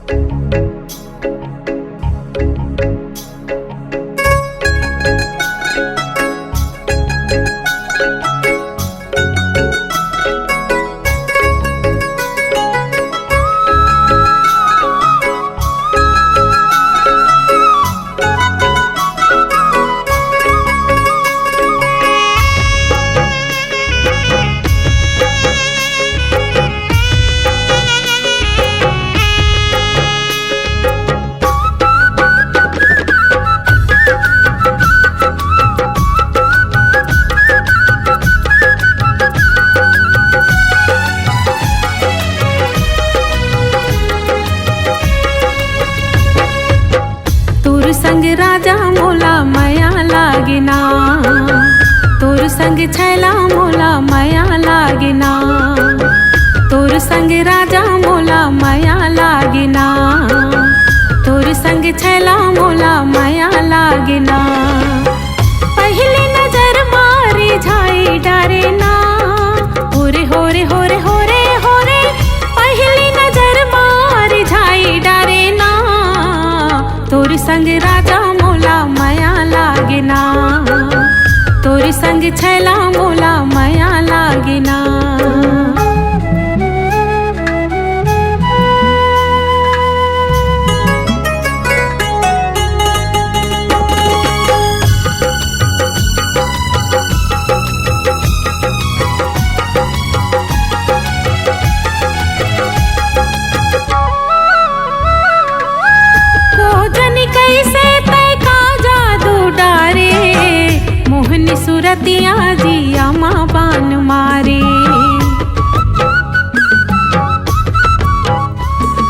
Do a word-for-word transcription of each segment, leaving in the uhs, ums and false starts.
तोर संग राजा मोला मया लागे ना, तोर संग छैला मोला मया लागे ना, तोर संग राजा मोला मया लागे ना, तोर संग छैला मोला मया लागे ना। पहली नजर मारी झाई डारे ना, होरे होरे होरे होरे होरे। पहली नजर मारी झाई डारे ना, तोर संग राजा मोला मया लागे ना, तोर संग छैला मोला मया लागे ना। को जनी कैसे तै का जादू डारे, मोहनी सुरतिया जिया मा बान मारे।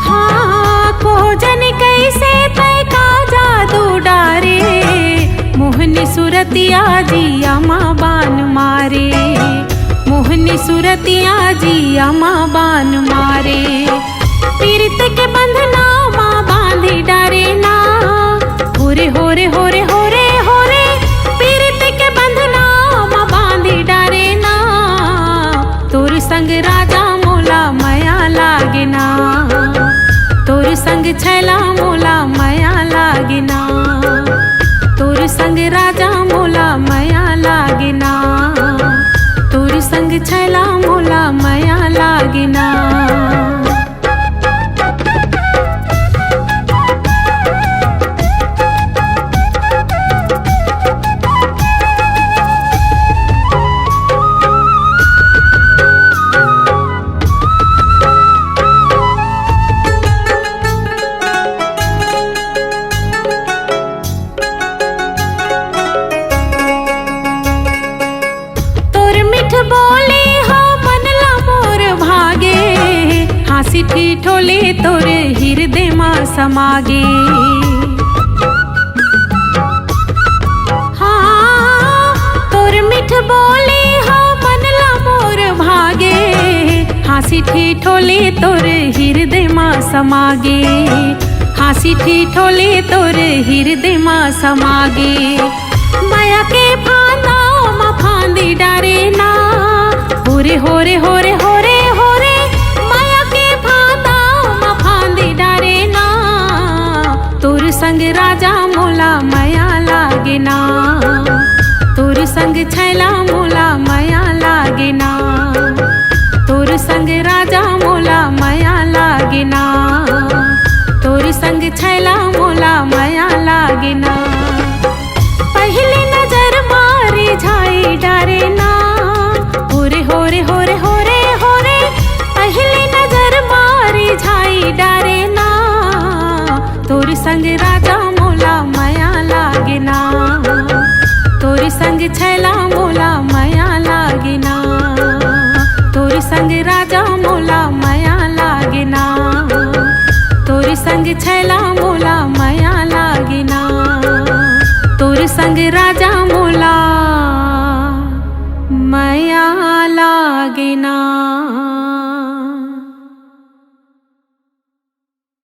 हाँ, को जनी कैसे तै का जादू डारे, मोहनी सुरतिया जिया मा बान मारे, मोहनी सुरतिया जिया मा बान मारे। पीरित के बंधना मा बांधी डारे ना, होरे होरे होरे होरे होरे। पीरित के बंधना मा बांधी डारे ना, तोर संग राजा मोला मया लागे ना, तोर संग छैला मोला मया लागे ना, तोर संग राजा मोला मया लागे ना, तोर संग छैला मोला मया लागे ना। तोर मीठ बोली ह मन ला मोर भागे, हाँसी ठिठोली तोर हिरदे मा समागे। हाँ, तोर मीठ बोली ह मन ला मोर भागे, हाँसी ठिठोली तोर हिरदे मा समागे, हाँसी ठिठोली तोर हिरदे मा समागे। मया के फांदा मा फांदी डारे ना, होरे होरे होरे होरे होरे। मया के फांदा मा फांदी डारे ना, तोर संग राजा मोला मया लागे ना, तोर संग छैला मोला मया लागे ना, तोर संग राजा मोला मया लागे ना, तोर संग छैला मोला मया लागे ना। पहली नजर मारी झाई डारे ना, होरे होरे होरे होरे होरे। पहली नजर मारी झाई डारे ना, तोर संग राजा मोला मया लागे ना, तोर संग छैला मोला मया लागे ना, तोर संग राजा मोला मया लागे ना, तोर संग छैला मोला मया लागे ना, तोर संग राजा